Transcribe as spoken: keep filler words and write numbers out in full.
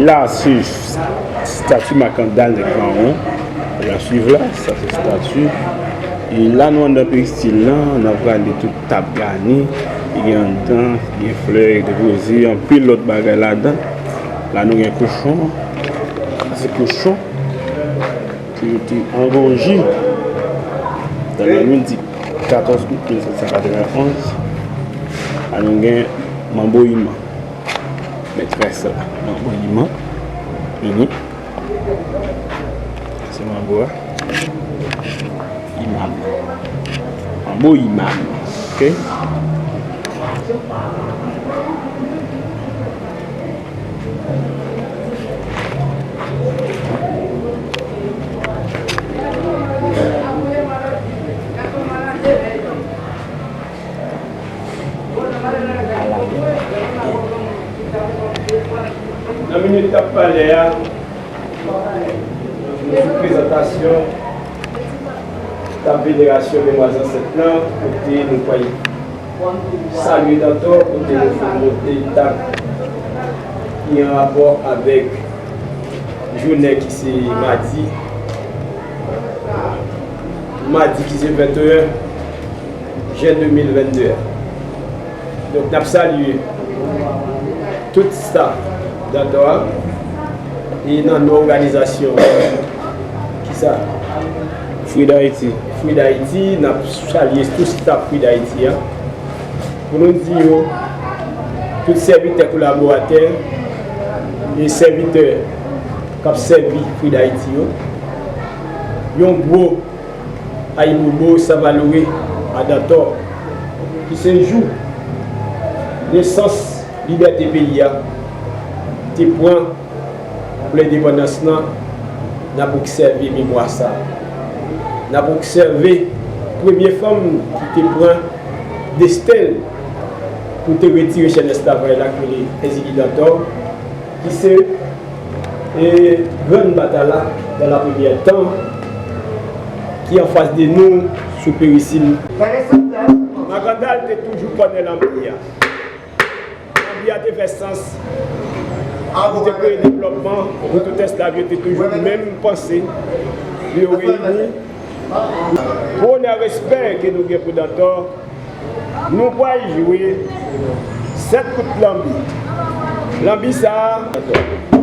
La, se stati Makandal nèg mawon. N ap swiv la, sa se stati. E la, nou anndan peristil lan, n ap gade tout tab gani. Li gen anndan, gen flè, gen poze, anpil lòt bagay ladan. La, nou gen kochon. Sa se kochon. Ki rete angòje. Nan lannwit di katòz out mil sèt san katrevenonz, la nou gen manbo iman. Mètrès la, manbo iman. Mhm. Se manbo a. Imam. Manbo imam. Ok? Nan minit k ap pale a, nou sou prezantasyon tab venerasyon memwa zansèt lan, kote nou pral salye Dantò, kote nou fin monte tab ki an rapò avèk jounen ki se madi. Madi ki se venteyen jen de mil vennde a. Donk, n ap salye tout staf Dantò a e nan non òganizasyon, kisa? Free D'Haïti. Free D'Haïti, n ap salye tout staf Free D'Haïti a. Pou nou di yo, tout sèvitè kolaboratè e sèvitè k ap sèvi Free D'Haïti yo, yon gwo Ayibobo Savalore a Dantò, ki se jou nesans libète peyi a, te pran pou lendepandans lan, n ap obsève memwa sa. N ap obsève premye fanm ki te pran desten l pou te retire chèn esklavaj la, ki rele Èzili Dantò, ki se e Grann Batala dans la première temps ki anfas de nou sou perisil. Makandal te toujou kònè lanbi a. Lanbi a te fè sans. Li te kreye devlòpman pou tout esklav yo te toujou menm panse pou yo reyini. Pou onè respè ke nou gen pou Dantò, nou pral jwe sèt kout lanbi. Lanbi sa a.